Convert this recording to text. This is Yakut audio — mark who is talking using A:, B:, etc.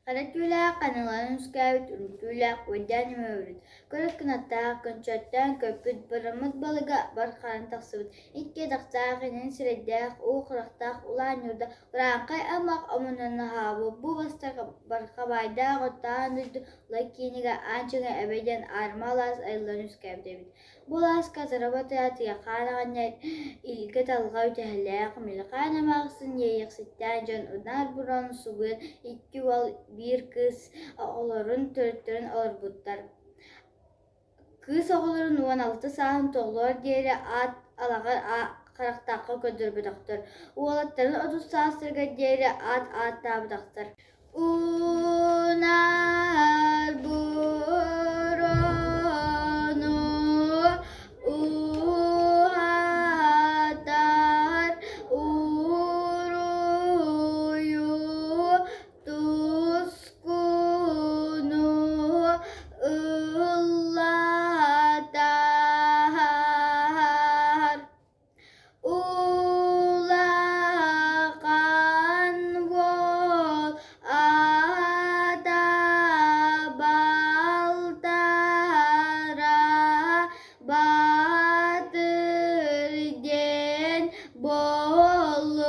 A: Хара түүлээх ханыыларын үөскээбит, үрүҥ түүлээх уйдаан үмүөрүбүт, көрөр кынаттаах, көнчөттөөн көппүт, бараммыт балыга бархаан тахсыбыт, икки атахтаах, инэн сирэйдээх, уу харахтаах улаан ньуурда урааҥхай аймах омунан аһаабыт бу бастакы бархабайдаах оттоон дойду Лай киинигэр Аан Чыҥа Эбэ диэн аарыма алаас айыллан үөскээбит эбит. Бу алааска Сара Тыйахаан аҕанньар илгэ-талҕа үтэһэлээх, Милхаан эмээхсин иэйэхситтээх дьон унаар бураан субуйан икки уол, биир кыыс оҕолорун төрөттөрөн олорбуттар. Кыыс оҕолорун 16 сааһын туолуор диэри аат алаҕар харахтаахха көрдөрбөтөхтөр, уолаттарын 30 саастарыгар диэри аат ааттаабатахтар. Унаар бурону уһатар уруйу тускуну ыллатар. Улахан уол аата балтара Баатыр диэн буоллун.